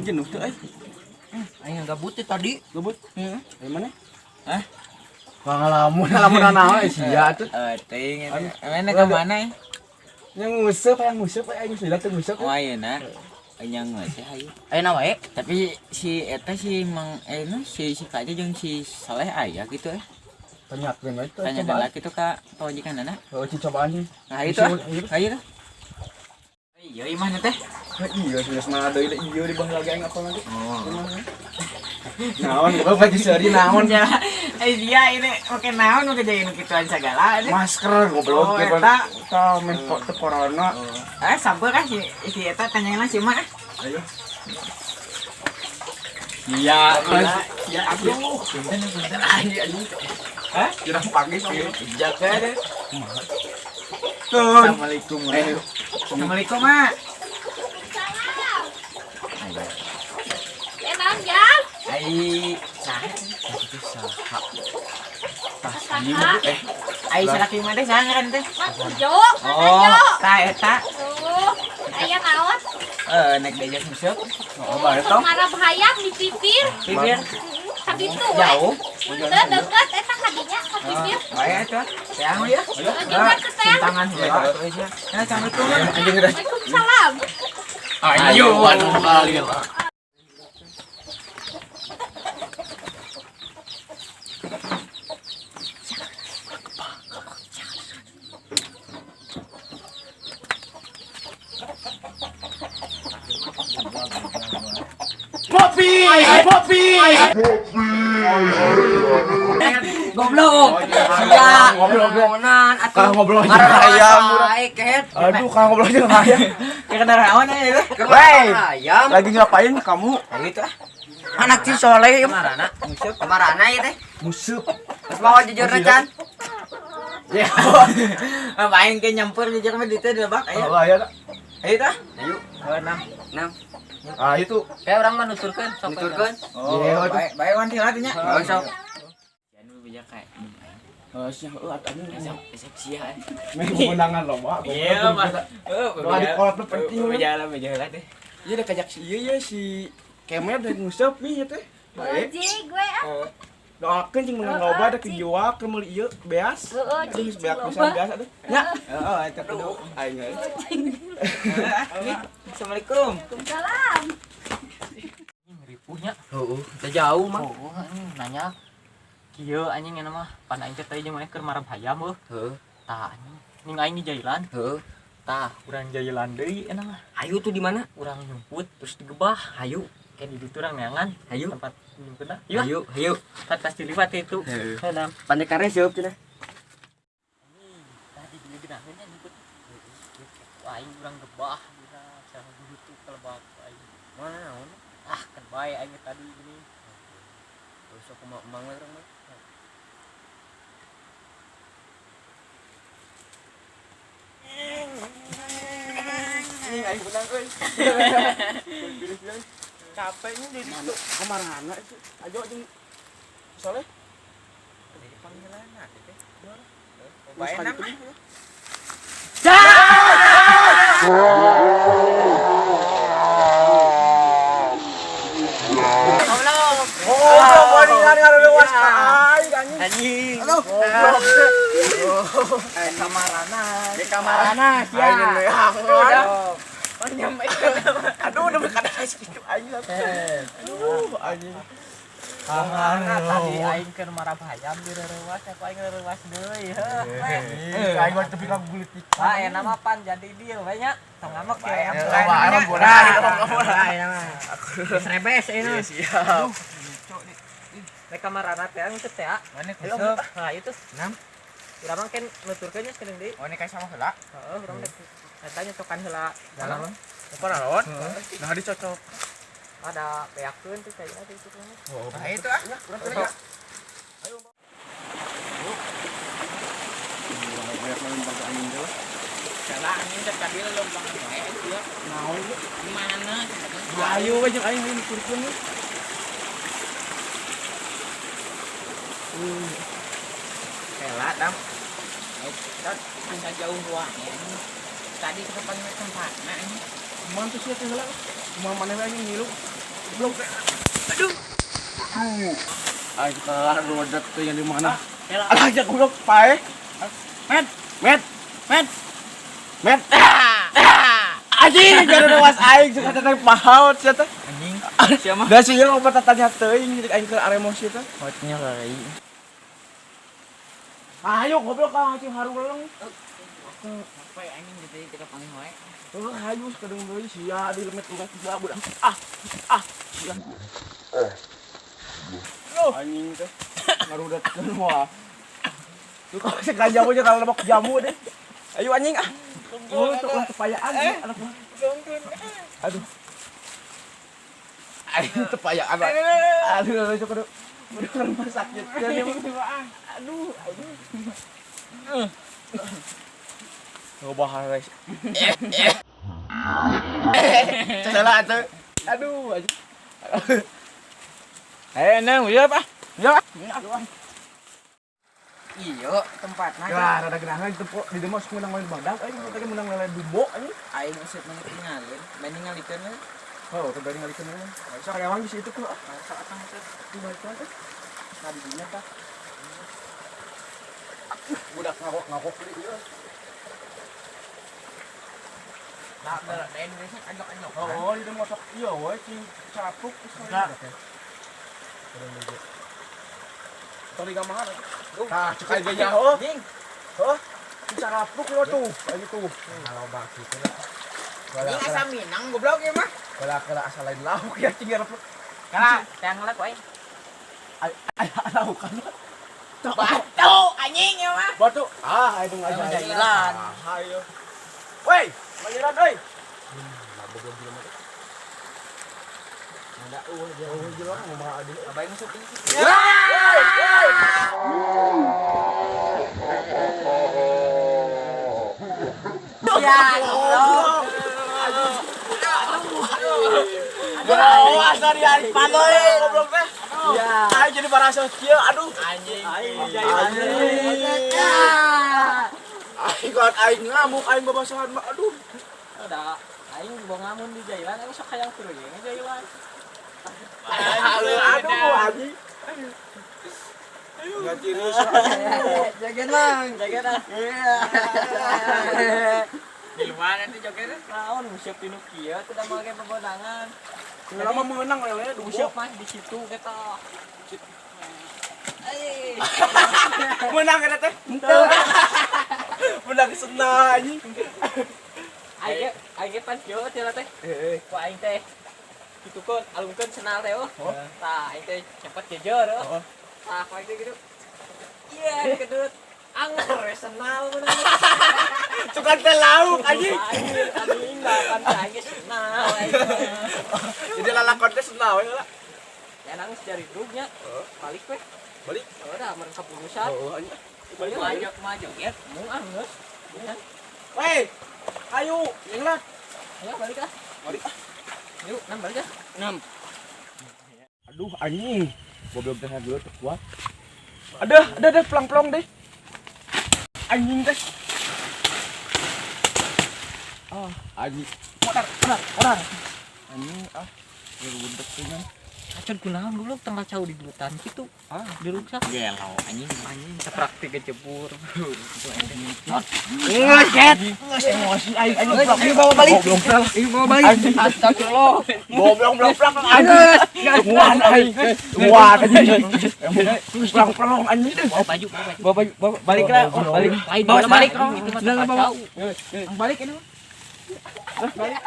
Jenuh tuh euy. Aing gabut teh tadi. Gabut. Heeh. Ayo mana? Hah? Ngalamun, ngalamun naon sia tuh. Eh, teuing eta. Mana ke mana? Yang nguseup, yang nguseup aing sudah tuh nguseup. Oh, ayeuna. Aing geus hayu. Ayeuna wae. Tapi si eta si Mang no, si si Kaja jeung si Saleh aya gitu eh. Tanyakeun we tuh. Tanya Cobaan. heula kitu ka pamajikanana. Oh, cobaan sih. Nah, itu ah. Hayu tuh. Iya, imahna teh. Iya, sudah mana deui iya di bawah lagi aing apa lagi. Oh. Naon, gua baju seuri naon. Ya, eh dia ini make naon make jadi nu kituan sagala ini. Masker goblok Oh, gitu. eta. Eta meh kok teu corona. Eh, sabar ah si si eta tanyain lah si Mak. Ayo. Iya, Ya, aduh. Punten punten. Anjing anjing. Hah? Kira pagi sih. Jaga deh. Tuh. Assalamualaikum. Assalamualaikum, Mak. Eh, naon jam? Ai saha? Itu saha? Saha? Eh, Ai salaki mah teh saha ngaran teh? Mang Ujo, Mang Oh, Ujo. tah eta. Tuh, aya naon? Eh, naik diajak nguseup. oh, bae tong. Marah bahayam di pipir. Pipir. Sakitu we. Jauh. Teu deket eta kadinya ka pipir. Bae eta. Teang ya. Juga ke teang. Tangan heula atuh sia. Nah, Assalamualaikum. Mak. Anjing udah. Waalaikumsalam. Ayo, aduh kali lah. Poppy, Poppy. Goblok. Sia. Ngobrol. Ngonan atuh. Kalau ngobrol aja ayam. Bae kehet. Aduh, kalau ngobrol aja ayam. Kayak kendaraan aja itu. Wey. Ayam. Lagi ngapain kamu? Kayak gitu ah. Anak si Soleh ieu mah. Kamarana nguseup. Kamarana ieu teh? Musuh. Geus mawa jujurna can. Ya. Main ke nyamper jujur mah ditu di lebak ayo. Oh, ayo. Ayo tah. Ayo. Oh, nah. Nam. Ah, itu. Kayak orang mah nuturkeun sok. Nuturkeun. Oh, Iya, waduh. bae bae wanti lah nya. Oh, sok. Jangan bijak kayak Oh, sia heuh atuh anjing. esok esok sia. Meh kemenangan lomba. Iya, Mas. Oh, Doa di kolot mah penting. Jalan jalan deh. Iya, udah kajak si ieu ya si Kemer dari nguseup nih ya teh. Bae. Ojek gue ah. Doakeun cing menang loba da kejiwa keur meuli ieu beas. Heeh, Aduh, geus cing beak loba. pisan biasa tuh. Nya. Heeh, eta kudu. Aing euy. Assalamualaikum. Waalaikumsalam. Ripuhnya. Heeh, teu jauh mah. Oh, anjing nanya. Kieu anjing nya mah pan aing teh tadi jeung maneh keur marab hayam heuh. Heeh. Tah anjing ning aing di jailan. Heeh. Tah, urang jailan deui enak mah. Hayu tuh di mana? Urang nyumput terus digebah. Hayu. Kayak di ditu urang neangan Hayu. tempat nyumputna. Yuk, Hayu, hayu. tempat pasti liwat itu. Heeh. Heeh. Pandai kare sieup cenah. Tadi dia genaheun nya nyumput. Wah, aing urang gebah dina sama gelutuk kelebak aing. Mana naon? Ah, kan bae aing tadi gini. Sok kumaha emang we urang mah. Anjing aing menang euy. Capeknya di ditu. Kamarana itu. Ayo jeung Soleh. Panggilan teh. Geus Bae ka nam. ditu nih. Goblok. Oh, bari ngarewas ka aing anjing. Anjing. Aduh, goblok. Kamarana. Di kamarana sia. Aing neangan. Oh, nyampe. Aduh, udah kada kitu aing. Aduh, anjing. Kamarana tadi aing keur marab hayam di reuwas, aku aing reuwas deui heuh. Aing mah tepi ka gulitik. Wah, enak mah pan jadi deal we nya. Tong ngamuk ya. Wah, emang bodoh. Geus rebes ini. Siap. Rek kamarana teh nguseup teh. Mana Ayo, kuseup? nah itu. Nam. Urang mah kan nuturkeun nya sekedeung deui. Oh, ini kayak sama heula. Heeh, urang teh eta nyocokan heula. Dalam. Apa naon? Nah, dicocok. Ada beakeun tuh kayaknya tuh itu. Nah, itu ah. Banyak main pakai angin teh lah. Salah anjing teh tadi lomba wae ieu. Naon ieu? Mana? Ayo we jeung aing aing nuturkeun we. Heula, Dam. Eta bisa jauh wae. Tadi kita panggil tempatna anjing. Kumaha tuh sia teh heula? Kumaha maneh we anjing ngilu? Goblok. Aduh. Aing kalah rodat teh yang di mana? Alah ja goblok pae. Met, met, met. Met. Anjing, gara was aing suka teh pahaut sia teh. Anjing. Sia mah. Da sia loba tatanya teuing aing keur aremosi teh. Hotnya lari. Ayo goblok ka anjing haruleng. Aku capek anjing gitu kita panggil wae. Heuh hayu sakedeung deui sia di lemet-lemet gua budak. Ah, ah, sia. Loh, anjing teh ngarudatkeun wah. Tuh kalau sekali jamu aja kalau lebok jamu deh. Ayo anjing ah. Oh, tuh lah tepayaan anak mah. Aduh. Aduh tepayaan. Aduh, aduh, aduh, aduh. Udah rumah sakit. Aduh, aduh. Nggak guys. Salah tuh. Aduh, aduh. Nang, iya apa? Iya. Iya, tempatna. Ya, rada gerangan di tempo di demo sok menang main badak aing tadi menang lele dumbo anjing. Aing useup mah tinggalin, banding ngalikeun we. Oh, teu bari ngalikeun we. Sok karyawan di situ tuh. Sok atang useup. Di balikan teh. Nah, di dinya tah. Budak ngakok-ngakok deui ieu. Nah, lain we sok anyok-anyok. Oh, di demo sok ieu we cing capruk geus. Nah. Tong di gamahan atuh. Tah, cek aing ge nyaho. Anjing. Heuh. Carapruk lo tuh, aing tuh. Kalau baki teh lah. Anjing asa minang goblok ieu mah. Kala asal lain lauk ya cing carapruk. Kala, tang lah ku aing. Aya lauk kan. Batu anjing ieu mah. Batu. Ah, itu ngajarin. Ngajailan. Ah, ayo. Woi, ngajaran euy. Lah goblok jelema teh. Ada eueuh jauh jelema ngomong adil. Abai nguseup ini. Woi, woi. Ya, goblok. Aduh, asal di aing paloy goblok teh. Ya. Aing jadi barasa kieu, aduh. Anjing. Aing. Aing kan aing ngamuk aing babasahan mah aduh. Udah, aing bawa ngamun di jailan, aing sok hayang turun ge jailan. Aduh, anjing. Enggak serius. Joget mang. Joget ah. Iya. Di luar nanti joget. Naon siap tinu kieu teu da make pebodangan. Lama menang lele dumbo. Siap mah di situ kita. Eh. Menang eta teh. Menang senang anjing. Aing aing ge pan kieu teh teh. Heeh. Ku aing teh kitukeun alungkeun senal teh oh. Tah aing teh cepet jejer oh. Oh. Tah ku aing teh gitu. Iya, kedut. Anger we senal menang. Tukang teh lauk anjing. Anjing, anjing kan aing ge senal aing. Jadi lalakon teh senang we lah. Ya nangis dari grupnya. Balik we. Balik. Udah mereka keputusan. Oh, anjing. Balik maju maju ya, mung anggeus. Woi. Ayo, yang lah. Ayo balik ah. Balik ah. Yuk, nam balik ah. Enam. Aduh anjing. Goblok teh dulu teh kuat. Ada pelang-pelong deh. Anjing teh. Ah, anjing. Modar, modar, modar. Anjing ah. Ngerudek teh kan. Kacau kunaon goblok tengah cau di gelutan kitu. Ah, Diruksak. Gelo anjing. Anjing sepraktik kecebur. Ngeset. Emosi aing anjing. Ini bawa balik. Goblok plak. Ini bawa balik. Astagfirullah. Goblok blok plak anjing. Tungguan aing. Tungguan anjing. Plong-plong anjing. Bawa baju, bawa baju. Bawa baju, bawa balik lah. Balik. Lain Bawa balik. itu mah Bawa kacau. Balik ini. Balik.